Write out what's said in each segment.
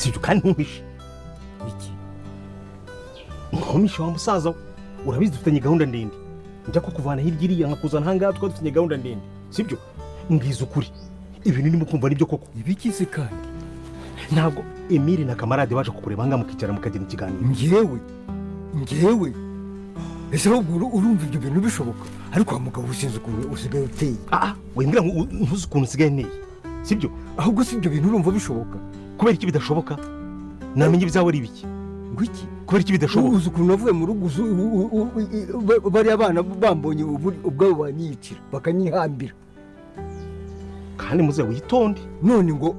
Sibyo? Kandi ntumpishe. Iki? Ntumpishe, wa musaza we. Urabizi, dufitanye gahunda ndende. Njya kukuvana hirya iriya nkakuzana ahangaha, twari dufitanye gahunda ndende, sibyo? Mbwiza ukuri, ibintu ndimo kumva nibyo koko? Ibiki se kandi? Ntabwo Emile na Kamarade baje kukureba ahangaha, mukicara mukagira ikiganiro? Ngewe? Ese ahubwo urumva ibyo bintu bishoboka? Ariko wa mugabo, usinzi ukuntu usigaye uteye. Ah, wimbwira ngo ntuzi ukuntu usigaye nteye, sibyo? Ahubwo si ibyo bintu urumva bishoboka? Kubera iki bidashoboka? Namenye ibyawe ari ibiki? Ngo iki? Kubera iki bidashoboka? Uzi ukuntu navuye mu rugo, uzi bariya bana bambonye ubwabo banyiyicira, bakanyihambira. Kandi muze witonde. None ngo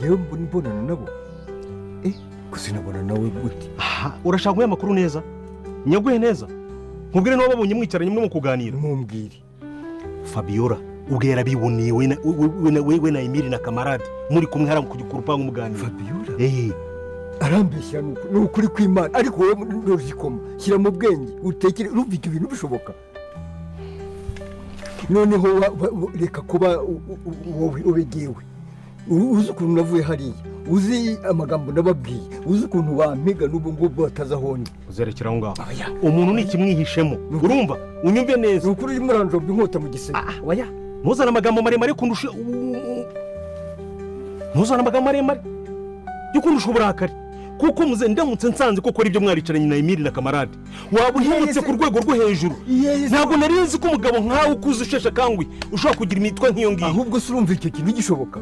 ngewe mbonana nabo? Eh, gusa nabona nawe gute? Aha urashaka nguhe amakuru neza, nyaguhe neza, nkubwire niba babonye mwicaranye murimo kuganira? Mumbwire. Fabiola ubwe yarabiboneye, we na Emile na Kamarade muri kumwe hariya ku rupangu muganira. Fabiola? Eh. Arambeshya, ni ukuri kw'Imana. Ariko wowe ntuzikoma, shyira mu bwenge utekere. Urumva ibyo bintu bishoboka? Noneho reka kuba wowe ubegewe. Uzi ukuntu navuye hariya, uzi amagambo nababwiye, uzi ukuntu bampiga n'ubu ngubu batazi aho ndi. Uzerekera aho ngaho. Oya. Umuntu ni ikimwihishemo, urumva? Unyumve neza. Ni ukuri, urimo uranjomba inkota mu gisebe. Ah, oya, ntuzane amagambo maremare kundusha, ntuzane amagambo maremare yo kundusha uburakari, kuko muze ndamutse nsanze ko ukora ibyo mwaricaranye na Emile na Kamarade, waba uhemutse ku rwego rwo hejuru. Ntabwo nari nzi ko umugabo nkawe ukuze, usheshe akanguhe, ushobora kugira imitwe nk'iyo ngiyo. Ahubwo se urumva icyo kintu gishoboka?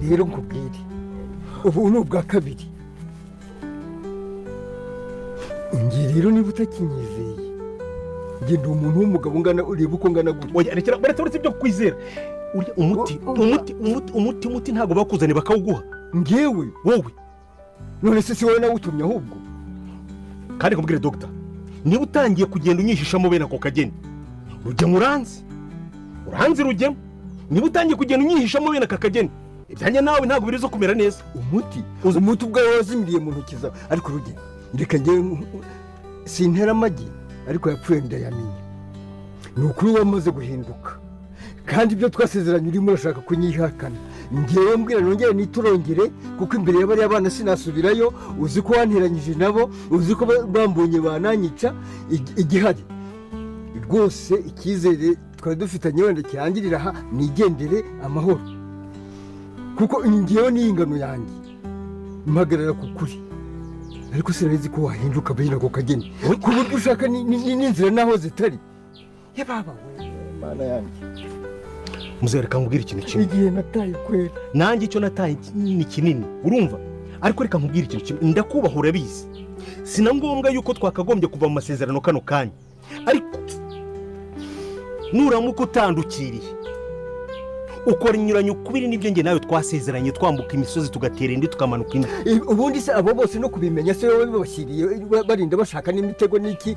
Rero nkubwire, ubu ni ubwa kabiri. Ngiye rero, niba utakinyizeye, njye ndi umuntu w'umugabo ungana, ureba uko ngana gutya. Oya, rekera, uretse ibyo kukwizera, urya umuti, umuti, umuti, umuti, umuti ntabwo bakuzaniye bakawuguha. Ngewe? Wowe. None se si wowe nawutumye ahubwo? Kandi nkubwire dogita, niba utangiye kugenda unyihishamo bene ako kageni, Rugema, uranzi, uranzi Rugema, niba utangiye kugenda unyihishamo bene aka kageni, ibyanjye nawe ntabwo birizo kumera neza. Umuti, umuti ubwawe wazimiriye mu ntoki zawe. Ariko Rugema, reka ngewe sintera amagi, ariko yapfuye ndayamenya. Ni ukuri wamaze guhinduka, kandi ibyo twasezeranye urimo urashaka kunyihakana. Ngewe mbwira, nongere niturongere, kuko imbere ya bariya bana sinasubirayo. Uzi ko wanteranyije nabo, uzi ko bambonye bananyica. Igihari rwose, icyizere twari dufitanye wenda kirangirira aha, nigendere amahoro, kuko ngewe n'iyi ngano yanjye mpagarara ku kuri. Ariko sinari ko wahinduka bene ako kageni, ku buryo ushaka n'inzira n'aho zitari. Yababa we, Mana yanjye! Muzereka nkubwire ikintu kimwe. Igihe nataye kwera. Nanjye icyo nataye ni kinini, urumva? Ariko reka nkubwire ikintu kimwe: ndakubaha, urabizi. Si na ngombwa yuko twakagombye kuva mu masezerano kano kanya, ariko nuramuka utandukiriye, ukora inyuranyo ukubiri n'ibyo njye nawe twasezeranye, twambuka imisozi, tugatera indi, tukamanuka indi. Ubundi se abo bose no kubimenya se wowe bibashyiriye, barinda bashaka n'imitego n'iki?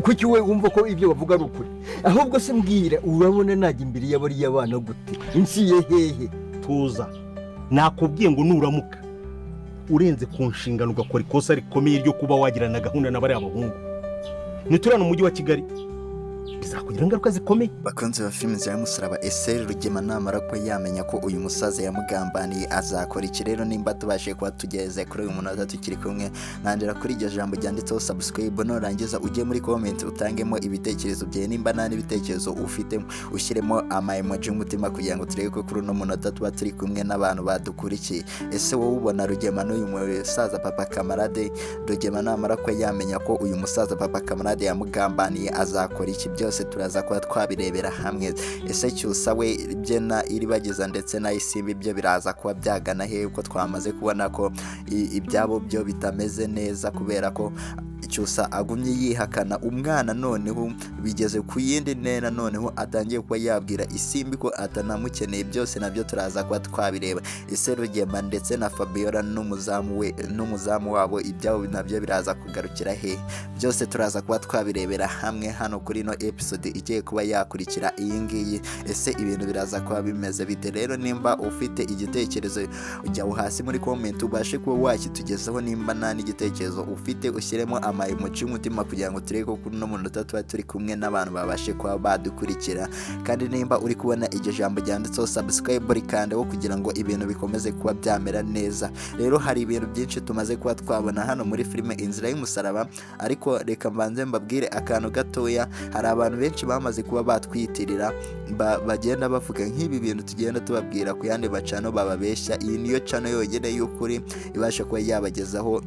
Kuki we wumva ko ibyo bavuga ari ukuri? Ahubwo se mbwira, urabona najya imbere y'abariya bana gute, nsiye hehe? Tuza, nakubwiye ngo nuramuka urenze ku nshingano, ugakora ikosa rikomeye ryo kuba wagirana gahunda na bariya bahungu, niturana umujyi wa Kigali, bizakugira ingaruka zikomeye. Bakunzi ba filime za Musaraba, ese Rugema namara ko yamenya ko uyu musaza yamugambaniye azakora iki? Rero nimba tubashije kuba tugeze kuri uyu munota tukiri kumwe, nkandira kuri iryo jambo ryanditseho subscribe. Nurangiza ujye muri comment utangemo ibitekerezo byawe. Nimba nta n'ibitekerezo ufite, ushyiremo ama emoji y'umutima kugira ngo turebe ko kuri uno munota tuba turi kumwe n'abantu badukurikiye. Ese wowe ubona Rugema n'uyu musaza papa Kamarade, Rugema namara ko yamenya ko uyu musaza papa Kamarade yamugambaniye azakora iki? Byose turaza kuba twabirebera hamwe. Ese Cyusa we ibye na Iribagiza ndetse na Isimbi byo biraza kuba byagana he, uko twamaze kubona ko ibyabo byo bitameze neza, kubera ko Cyusa agumye yihakana umwana, noneho bigeze ku yindi ntera, noneho atangiye kuba yabwira Isimbi ko atanamukeneye? Byose nabyo turaza kuba twabireba. Ese Rugema ndetse na Fabiola n'umuzamu we n'umuzamu wabo, ibyabo nabyo biraza kugarukira he? Byose turaza kuba twabirebera hamwe hano kuri ino episode igiye kuba yakurikira iyi ngiyi. Ese ibintu biraza kuba bimeze bite? Rero nimba ufite igitekerezo, ujya hasi muri comment ubashe kuba wakitugezaho. Nimba nta n'igitekerezo ufite, ushyiremo ama Mwampaye umuci umutima kugira ngo turebe ko kuri uno munota tuba turi kumwe n'abantu babashe kuba badukurikira. Kandi nimba uri kubona iryo jambo ryanditseho subscribe, rikandeho kugira ngo ibintu bikomeze kuba byamera neza. Rero hari ibintu byinshi tumaze kuba twabona hano muri filime Inzira y'Umusaraba, ariko reka mbanze mbabwire akantu gatoya. Hari abantu benshi bamaze kuba batwitirira, bagenda bavuga nk'ibi bintu tugenda tubabwira ku yandi macano bababeshya. Iyi niyo channel yonyine y'ukuri ibasha kuba yabagezaho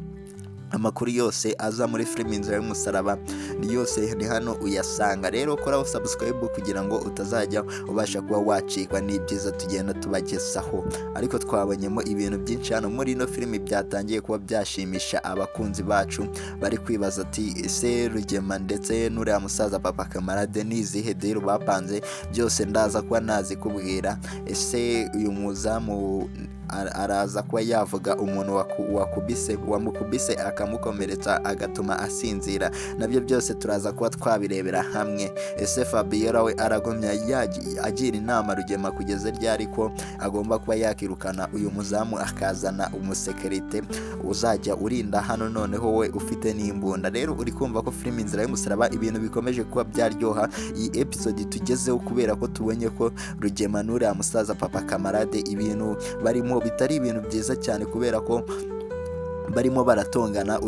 amakuru yose aza muri filime Inzira y'Umusaraba, ni yose ni hano uyasanga. Rero koraho subscribe kugira ngo utazajya ubasha kuba wacikwa n'ibyiza tugenda tubagezaho. Ariko twabonyemo ibintu byinshi hano muri ino filime byatangiye kuba byashimisha abakunzi bacu bari kwibaza ati: "Ese Rugema ndetse n'uriya musaza Papa Kamarade ni izihe deal bapanze?" Byose ndaza kuba nazikubwira. Ese uyu muzamu araza kuba yavuga umuntu wakubise, wamukubise akamukomeretsa, agatuma asinzira? Nabyo byose turaza kuba twabirebera hamwe. Ese Fabiola we aragumya agira inama Rugema kugeza ryari ko agomba kuba yakirukana uyu muzamu, akazana umusekirite uzajya urinda hano, noneho we ufite n'imbunda? Rero uri kumva ko filime Inzira y'Umusaraba ibintu bikomeje kuba byaryoha iyi episode tugezeho, kubera ko tubonye ko Rugema n'uriya musaza Papa Kamarade ibintu barimo bitari ibintu byiza cyane, kubera ko barimo baratongana.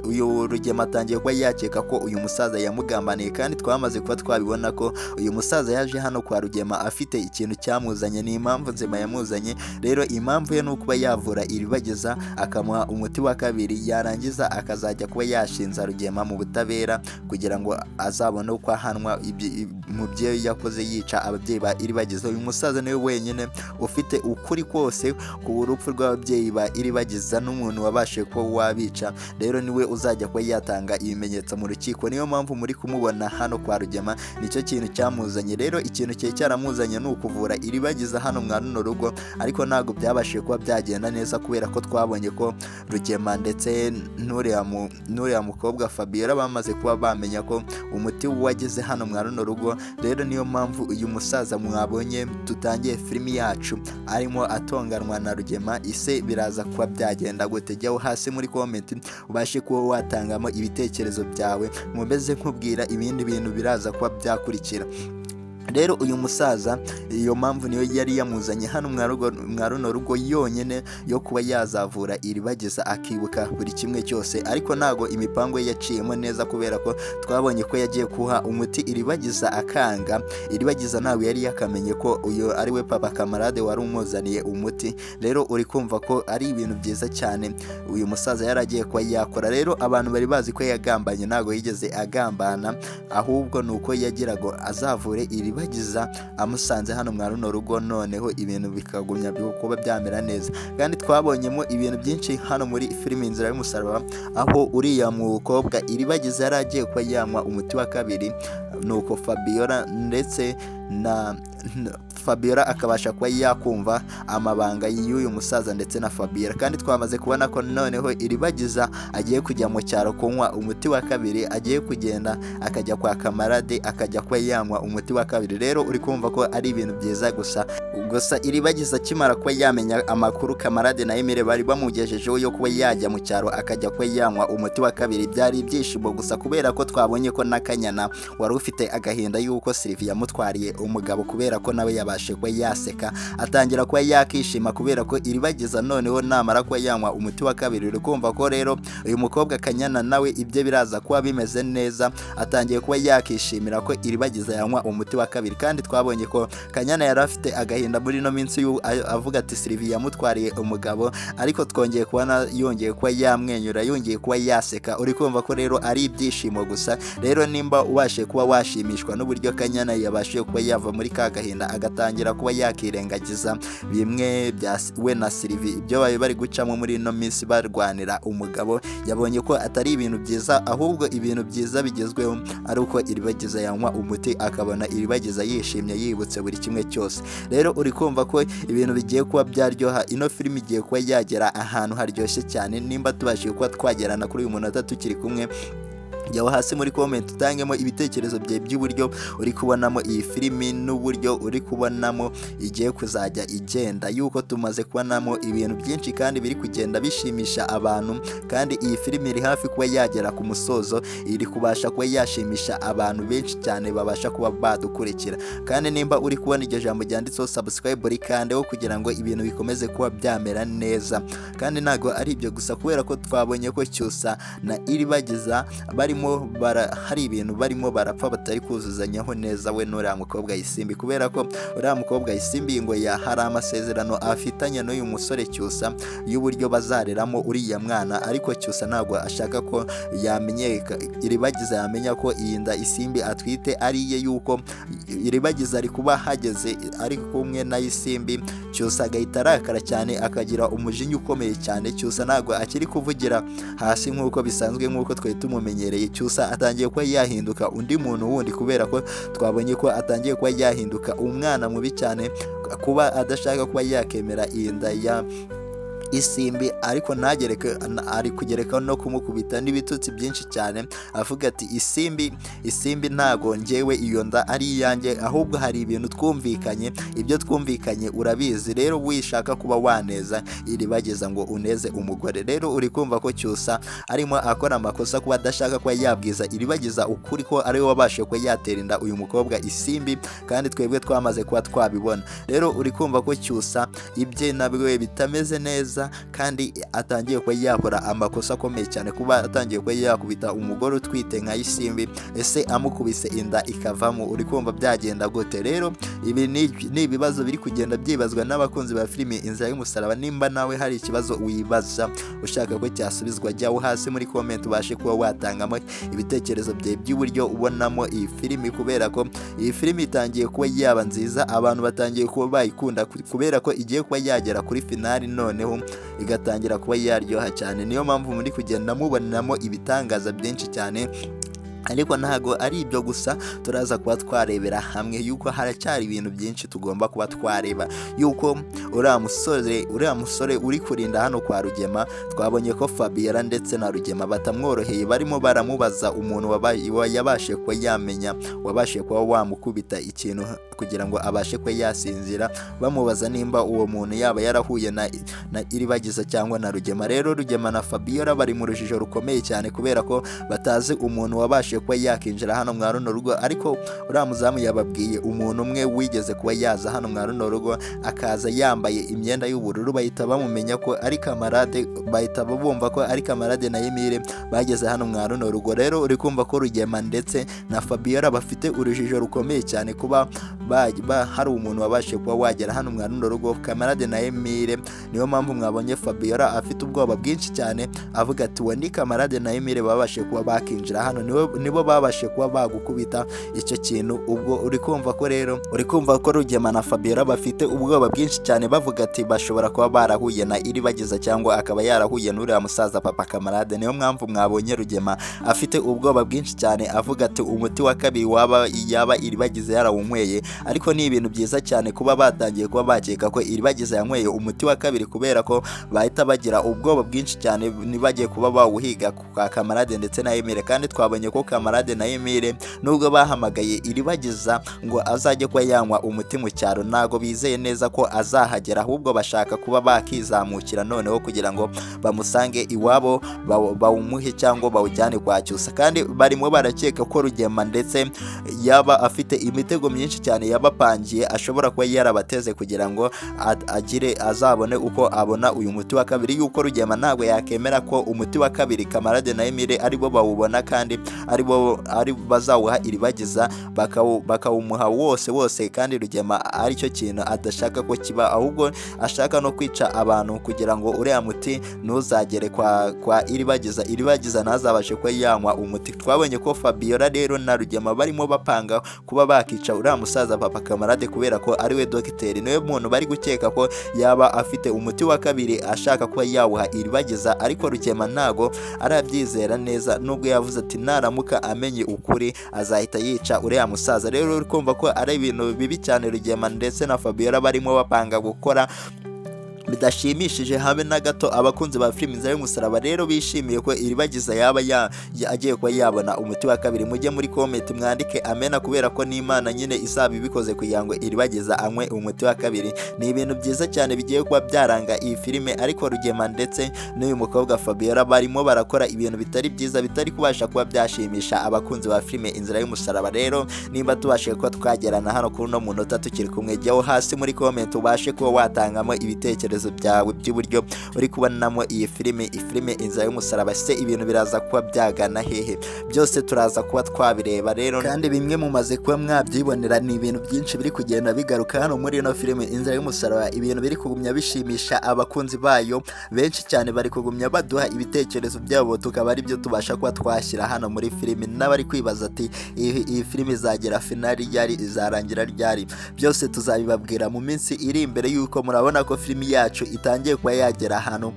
Uyu Rugema atangiye kuba yakeka ko uyu musaza yamugambaniye, kandi twamaze kuba twabibona ko uyu musaza yaje hano kwa Rugema afite ikintu cyamuzanye, ni impamvu nzima yamuzanye. Rero impamvu ye ni ukuba yavura Iribageza, akamuha umuti wa kabiri, yarangiza akazajya kuba yashinza Rugema mu butabera kugira ngo azabone uko ahanwa mu byo yakoze yica ababyeyi ba Iribagiza. Uyu musaza niwe wenyine ufite ukuri kose ku rupfu rw'ababyeyi ba Iribagiza n'umuntu wabashije kuba wabica. Rero niwe uzajya kuba yatanga ibimenyetso mu rukiko. Niyo mpamvu muri kumubona hano kwa Rugema, nicyo kintu cyamuzanye. Rero ikintu cyari cyaramuzanye ni ukuvura Iribagiza hano mwa runo rugo, ariko ntabwo byabashije kuba byagenda neza, kubera ko twabonye ko Rugema ndetse n'uriya mukobwa Fabiola bamaze kuba bamenya ko umuti wageze hano mwa runo rugo. Rero niyo mpamvu uyu musaza mwabonye tutangiye filimi yacu arimo atonganwa na Rugema. Ise biraza kuba byagenda gute? Jyaho hasi muri comment ubashe kuba watangamo ibitekerezo byawe, mumeze nkubwira ibindi bintu biraza kuba byakurikira. Rero uyu musaza iyo mpamvu niyo yari yamuzanye hano mwa runo rugo yonyine, yo kuba yazavura Iribagiza akibuka buri kimwe cyose. Ariko ntago imipango ye yaciyemo neza, kubera ko twabonye ko yagiye kuha umuti Iribagiza akanga. Iribagiza ntabwo yari yakamenye ko uyu ari we Papa Kamarade wari umuzaniye umuti. Rero uri kumva ko ari ibintu byiza cyane uyu musaza yari agiye kuba yakora. Rero abantu bari bazi ko yagambanye, ntabwo yigeze agambana, ahubwo ni uko yagira ngo azavure Iribagiza amusanze hano mwa runo rugo, noneho ibintu bikagumya kuba byamera neza. Kandi twabonyemo ibintu byinshi hano muri filime Inzira y'Umusaraba, aho uriya mukobwa Iribagiza yari agiye kuba yanywa umuti wa kabiri, nuko Fabiola ndetse na Fabiola akabasha kuba yakumva amabanga y'uyu musaza ndetse na Fabiola. Kandi twamaze kubona ko noneho Iribagiza agiye kujya mu cyaro kunywa umuti wa kabiri, agiye kugenda akajya kwa Kamarade, akajya kuba yanywa umuti wa kabiri. Rero uri kumva ko ari ibintu byiza gusa. Gusa Iribagiza akimara kuba yamenya amakuru Kamarade na Emile bari bamugejejeho yo kuba yajya mu cyaro akajya kuba yanywa umuti wa kabiri, byari ibyishimo gusa, kubera ko twabonye ko na Kanyana wari ufite agahinda y'uko Sylvie yamutwariye umugabo, kubera ko nawe yabashe kuba yaseka, atangira kuba yakishima kubera ko Iribagiza noneho namara kuba yanywa umuti wa kabiri. Uri kumva ko rero uyu mukobwa Kanyana nawe ibye biraza kuba bimeze neza, atangiye kuba yakishimira ko Iribagiza yanywa umuti wa kabiri. Kandi twabonye ko Kanyana yari afite agahinda muri ino minsi avuga ati Sylvie yamutwariye umugabo, ariko twongeye kubona yongeye kuba yamwenyura, yongeye kuba yaseka. Uri kumva ko rero ari ibyishimo gusa. Rero nimba ubashe kuba washimishwa n'uburyo Kanyana yabashije kuba yava muri ka gahinda, agatangira kuba yakirengagiza bimwe bya we na Sylvie, ibyo bari gucamo muri ino minsi barwanira umugabo, yabonye ko atari ibintu byiza, ahubwo ibintu byiza bigezweho ari uko Iribagiza yanywa umuti, akabona Iribagiza yishimye, yibutse buri kimwe cyose. Rero uri kumva ko ibintu bigiye kuba byaryoha. Ino filime igiye kuba yagera ahantu haryoshye cyane. Nimba tubashije kuba twagerana kuri uyu munota tukiri kumwe, Jyaho hasi muri comment utangemo ibitekerezo byawe by'uburyo uri kubonamo iyi filimi n'uburyo uri kubonamo igiye kuzajya igenda, yuko tumaze kubonamo ibintu byinshi kandi biri kugenda bishimisha abantu. Kandi iyi filimi iri hafi kuba yagera ku musozo, iri kubasha kuba yashimisha abantu benshi cyane babasha kuba badukurikira. Kandi nimba uri kubona iryo jambo ryanditseho subscribe, rikandeho kugira ngo ibintu bikomeze kuba byamera neza. Kandi ntabwo ari ibyo gusa, kubera ko twabonye ko Cyusa na Iribagiza barimo hari ibintu barimo barapfa batari kuzuzanyaho neza, we n'uriya mukobwa Isimbi, kubera ko uriya mukobwa Isimbi ngo ya hari amasezerano afitanye n'uyu musore Cyusa y'uburyo bazareramo uriya mwana, ariko Cyusa ntabwo ashaka ko yamenyeka, Iribagiza yamenya ko iyi nda Isimbi atwite ari iye, yuko Iribagiza ari kuba hageze ari kumwe na Isimbi. Cyusa agahita arakara cyane, akagira umujinya ukomeye cyane. Cyusa ntabwo akiri kuvugira hasi nk'uko bisanzwe, nk'uko twari tumumenyereye. Cyusa atangiye kuba yahinduka undi muntu wundi, kubera ko twabonye ko atangiye kuba yahinduka umwana mubi cyane, kuba adashaka kuba yakemera iyi nda ya Isimbi, ariko ntagereke, ari kugereka no kumukubita n'ibitutsi byinshi cyane, avuga ati: "Isimbi, Isimbi, ntago njyewe iyo nda ari iyanjye, ahubwo hari ibintu twumvikanye, ibyo twumvikanye urabizi. Rero wishaka kuba waneza Iribagiza ngo uneze umugore." Rero uri kumva ko Cyusa arimo akora amakosa kuba adashaka kuba yabwiza Iribagiza ukuri ko ariwe wabashije kuba yatera inda uyu mukobwa Isimbi, kandi twebwe twamaze kuba twabibona. Rero uri kumva ko Cyusa ibye nabwe bitameze neza, kandi atangiye kuba yakora amakosa akomeye cyane, kuba atangiye kuba yakubita umugore utwite nka Isimbi. Ese amukubise inda ikavamo, uri kumva byagenda gute? Rero ibi ni ibibazo biri kugenda byibazwa n'abakunzi ba filimi Inzira y'Umusaraba. Nimba nawe hari ikibazo wibaza ushaka ko cyasubizwa, jyaho hasi muri comment ubashe kuba watangamo ibitekerezo byawe by'uburyo ubonamo iyi filimi, kubera ko iyi filimi itangiye kuba yaba nziza, abantu batangiye kuba bayikunda, kubera ko igiye kuba yagera kuri finali, noneho igatangira kuba yaryoha cyane. Niyo mpamvu muri kugenda mubonamo ibitangaza byinshi cyane. Ariko ntago ari ibyo gusa, turaza kuba twarebera hamwe yuko haracyari ibintu byinshi tugomba kuba twareba, yuko uriya musore uri kurinda hano kwa Rugema, twabonye ko Fabiola ndetse na Rugema batamworoheye, barimo baramubaza umuntu yabashe kuba yamenya wabashe kuba wamukubita ikintu kugira ngo abashe kuba yasinzira, bamubaza nimba uwo muntu yaba yarahuye na Iribagiza cyangwa na Rugema. Rero Rugema na Fabiola bari mu rujijo rukomeye cyane, kubera ko batazi umuntu wabashe kuba yakinjira hano mwa runo rugo, ariko uriya muzamu yababwiye umuntu umwe wigeze kuba yaza hano mwa runo rugo, akaza yambaye imyenda y'ubururu, bahita bamumenya ko ari Kamarade, bahita bumva ko ari Kamarade na Emile bageze hano mwa runo rugo. Rero uri kumva ko Rugema ndetse na Fabiola bafite urujijo rukomeye cyane kuba hari umuntu wabashije kuba wagera hano mwa runo rugo, Kamarade na Emile. Niyo mpamvu mwabonye Fabiola afite ubwoba bwinshi cyane, avuga ati: "Uwo ni Kamarade na Emile babashije kuba bakinjira hano, nibo babashije kuba bagukubita icyo kintu." Ubwo uri kumva ko rero uri kumva ko Rugema na Fabiola bafite ubwoba bwinshi cyane, bavuga ati bashobora kuba barahuye na Iribagiza cyangwa akaba yarahuye n'uriya musaza papa Kamarade. Niyo mpamvu mwabonye Rugema afite ubwoba bwinshi cyane, avuga ati umuti wa kabiri waba yaba Iribagiza yarawunyweye. Ariko ni ibintu byiza cyane kuba batangiye kuba bakeka ko Iribagiza yanyweye umuti wa kabiri, kubera ko bahita bagira ubwoba bwinshi cyane ntibagiye kuba bawuhiga kwa Kamarade ndetse na Emile. Kandi twabonye ko Kamarade na Emile, nubwo bahamagaye Iribagiza ngo azajye kuba yanywa umuti mu cyaro, ntago bizeye neza ko azahagera, ahubwo bashaka kuba bakizamukira noneho kugira ngo bamusange iwabo, bawumuhe cyangwa bawujyane kwa Cyusa. Kandi barimo barakeka ko Rugema ndetse yaba afite imitego myinshi cyane yabapangiye, ashobora kuba yarabateze kugira ngo agire azabone uko abona uyu muti wa kabiri, yuko Rugema ntabwo yakemera ko umuti wa kabiri Kamarade na Emile aribo bawubona, kandi aribo ari bazawuha Iribagiza, bakawumuha wose wose. Kandi Rugema aricyo kintu adashaka ko kiba, ahubwo ashaka no kwica abantu kugira ngo uriya muti ntuzagere kwa Iribagiza, Iribagiza ntazabashe kuba yanywa umuti. Twabonye ko Fabiola rero na Rugema barimo bapanga kuba bakica uriya musaza papa Kamarade, kubera ko ariwe dogiteri, niwe muntu bari gukeka ko yaba afite umuti wa kabiri ashaka kuba yawuha Iribagiza. Ariko Rugema ntago arabyizera neza, nubwo yavuze ati naramuka amenye ukuri azahita yica uriya musaza. Rero uri kumva ko ari ibintu bibi cyane Rugema ndetse na Fabiola barimo bapanga gukora. Bidashimishije habe na gato. Abakunzi ba filimi Inzira y'Umusaraba rero bishimiye ko Iribagiza yaba agiye kuba yabona umuti wa kabiri, mujye muri comment mwandike amena, kubera ko n'Imana nyine izaba ibikoze kugira ngo Iribagiza anywe umuti wa kabiri. Ni ibintu byiza cyane bigiye kuba byaranga iyi filime, ariko Rugema ndetse n'uyu mukobwa Fabiola barimo barakora ibintu bitari byiza, bitari kubasha kuba byashimisha abakunzi ba filime Inzira y'Umusaraba. Rero nimba tubashije kuba twagerana hano kuri uno munota tukiri kumwe, jyaho hasi muri comment ubashe kuba watangamo ibitekerezo byawe by'uburyo uri kubonamo iyi filime, ifilime Inzira y'Umusaraba. Se ibintu biraza kuba byagana hehe? Byose turaza kuba twabireba rero, kandi bimwe mumaze kuba mwabyibonera. Ni ibintu byinshi biri kugenda bigaruka hano muri ino filime Inzira y'Umusaraba, ibintu biri kugumya bishimisha abakunzi bayo benshi cyane. Bari kugumya baduha ibitekerezo byabo, tukaba ari byo tubasha kuba twashyira hano muri filime. N'abari kwibaza ati iyi filime izagera finali ryari, izarangira ryari? Byose tuzabibabwira mu minsi iri imbere, yuko murabona ko filimi yacu itangiye kuba yagera ahantu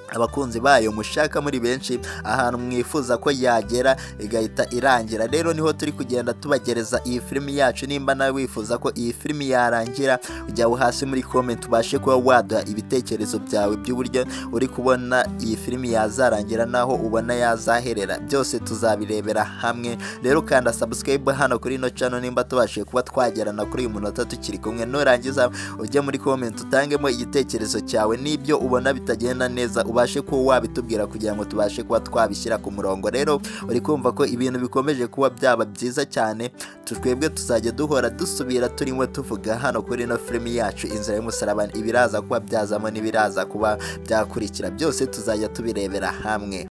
abakunzi bayo mushaka muri benshi, ahantu mwifuza ko yagera igahita irangira. Rero niho turi kugenda tubagereza iyi filimi yacu. Nimba nawe wifuza ko iyi filimi yarangira, ujya hasi muri comment ubashe kuba waduha ibitekerezo byawe by'uburyo uri kubona iyi filimi yazarangira, naho ubona yazaherera. Byose tuzabirebera hamwe. Rero kanda subscribe hano kuri ino channel nimba tubashije kuba twagerana kuri uyu munota tukiri kumwe. Nurangiza ujye muri comment utangemo igitekerezo cyawe, n'ibyo ubona bitagenda neza ubashe kuba wabitubwira kugira ngo tubashe kuba twabishyira ku murongo. Rero uri kumva ko ibintu bikomeje kuba byaba byiza cyane. Twebwe tuzajya duhora dusubira turimo tuvuga hano kuri ino filimi yacu Inzira y'Umusaraba, ibiraza kuba byazamo n'ibiraza kuba byakurikira byose tuzajya tubirebera hamwe.